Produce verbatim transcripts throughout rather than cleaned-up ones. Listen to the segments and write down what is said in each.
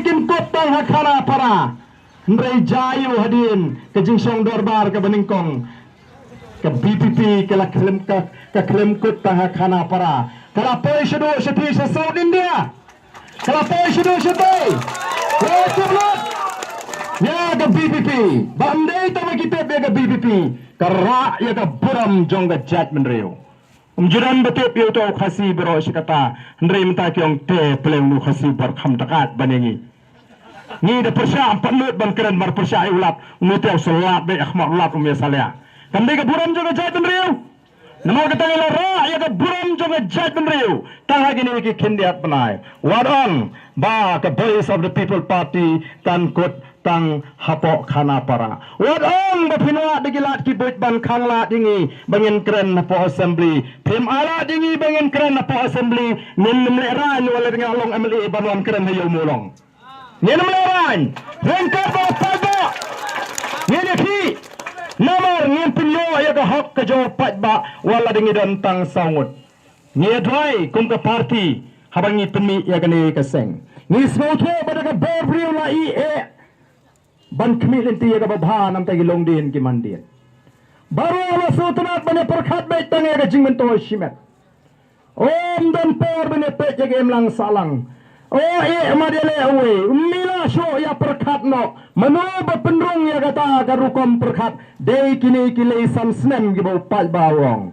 Kin kut tang ha Khanapara. Hynrei jia ïa u hadien ka jingshong dorbar kaba nyngkong, ka B P P ka la khlem ka, ka khlem kut tang ha Khanapara. Ka la poi shaduh shathie sha South India. Ka la poi shaduh shathie. Wa tip lut ïa ka B P P. Ba ym dei tang ba ki tip ïa ka B P P, ka rah ïa ka burom jong ka jaitbynriew. Ym ju don ba tip ïa uto u Khasi baroh shi katta. Hynrei mynta ki ong te pleng nu Khasi bar kham da kat ban ïa ngi. Ngi da pyrshah ym pat lut ban kren, mar pyrshah ïa u Lat, ym ïa te u sa lad beit ha khmat u Lat, ym ïa salia. Kam dei ka burom jong ka jaitbynriew. Namar kata ngi la rah ïa ka burom jong ka jaitbynriew tang ha kine ki khyndiat bnai. Wat ong ba ka Voice of the People Party kan kut tang hapoh Khanapara. Wat ong ba phin wad da ki lad ki buit ban khanglad ïa ngi ba ngin kren hapoh Assembly. Phim ailad ïa ngi ba ngin kren hapoh Assembly. Ngin ym lehraiñ wat la dang long M L A ban wan kren ha Ïew Mawlong. Ngin ym lehraiñ. Ryngkat bad u paidbah ngin ïakhih. Namar ngin pynïoh ïa ka hok ka jong u paidbah wat la dang ngi don tang saw ngut. Ngi ïa duwai kum ka party haba ngi pynmih ïa kane ka seng. Ngi sngewthuh ba da ka bor briew la ïeh ban khmih lynti ïa kaba bha namar ki longdien ki mandien. Baroh la sngewtynnat ban ïa pyrkhat beit tang ïa ka jingmyntoi shimet. Ym don por ban ïa peit ïa ka imlang sahlang. O eh, mat ïa leh uwei, ym mih lah shuh, ïa pyrkhat noh. Mano ba pynrung ïa kata ka rukom pyrkhat? Dei kine ki lei san snem kiba u paidbah u ong.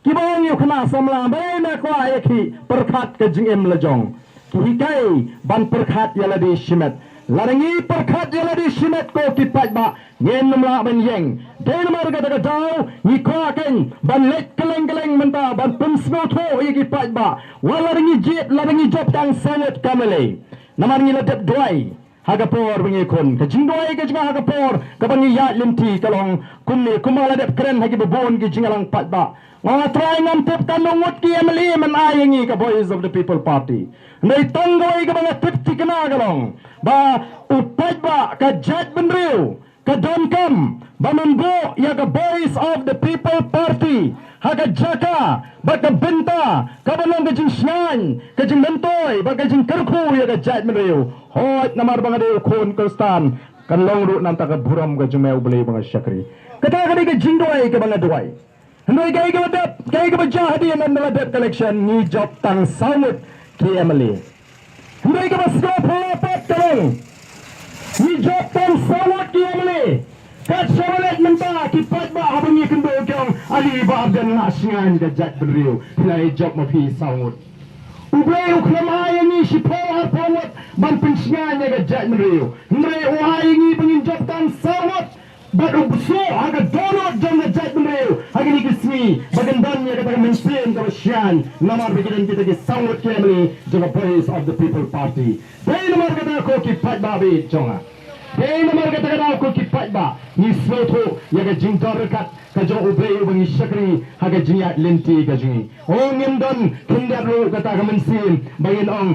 Kiba ong ïa u khynnah samla ba dei na kwah ïa ki pyrkhat ka jingim la jong. Ki hikai ban pyrkhat ïa lade shimet. Lada ngi pyrkhat ïa lade shimet ko ki paidbah, ngin ym lah ban ïeng. Dei namar kata ka daw ngi kwah kein ban leit kylleng kylleng mynta ban pynsngewthuh ïa ki paidbah. Wat lada ngi jied, lada ngi jop tang saw ngut ka MLA. Namar ngi la dep duwai ha ka por ba ngi khun. Ka jingduwai ka jong nga ha ka por kaba ngi ïaid lynti ka long kumne, kumba la dep kren ha kiba bun ki jingïalang paidbah. Nga, Trai, ngam tip katno ngut ki MLA men ai ïa ngi ka Voice of the People Party. Hynrei tang kawei kaba nga tip thikna ka long ba u paidbah, ka jaitbynriew, ka donkam ba men buh ïa ka Voice of the People Party ha ka jaka bad ka bynta kaba long ka jingshngaiñ, ka jingmyntoi bad ka jingkyrkhu ïa ka jaitbynriew. Hooid, namar ba nga dei u khun Khristan, kan long ruh namar ka burom ka jong me, U Blei ba nga shakri. Kata ka dei ka jingduwai kaba nga duwai. Hynrei kaei kaba dep, kaei kaba jia hadien ynda la dep ka election, ngi jop tang saw ngut ki MLA. Hynrei kaba sngewphylla pat ka long, ngi jop tang saw ngut ki MLA. Kat shaba leit mynta ki paidbah haba ngi kynduh ki ong, ale Bah Ardent, nga shngaiñ ka jaitbynriew, phi la ïa jop ma phi saw ngut. U Blei u khlem ai ïa ngi shiphew arphew ngut ban pynshngaiñ ïa ka jaitbynriew. Hynrei u ai ïa ngi ba ngin jop tang saw ngut. Bad u bsut ha ka dohnud jong ka jaitbynriew ha kine ki sngi ba kin don ïa kata ka mynsiem kaba shngaiñ namar ba ki don kita ki saw ngut ki MLA jong ka Voice of the People Party. Dei namar kata ko ki paidbah ba ïeit jong nga, dei namar kata ka daw ko ki paidbah, ngi sngewthuh ïa ka jingdon ryngkat ka jong U Blei uba ngi shakri ha ka jingïaid lynti ka jong ngi. O, ngim don khyndiat ruh kata ka mynsiem ba ngin ong,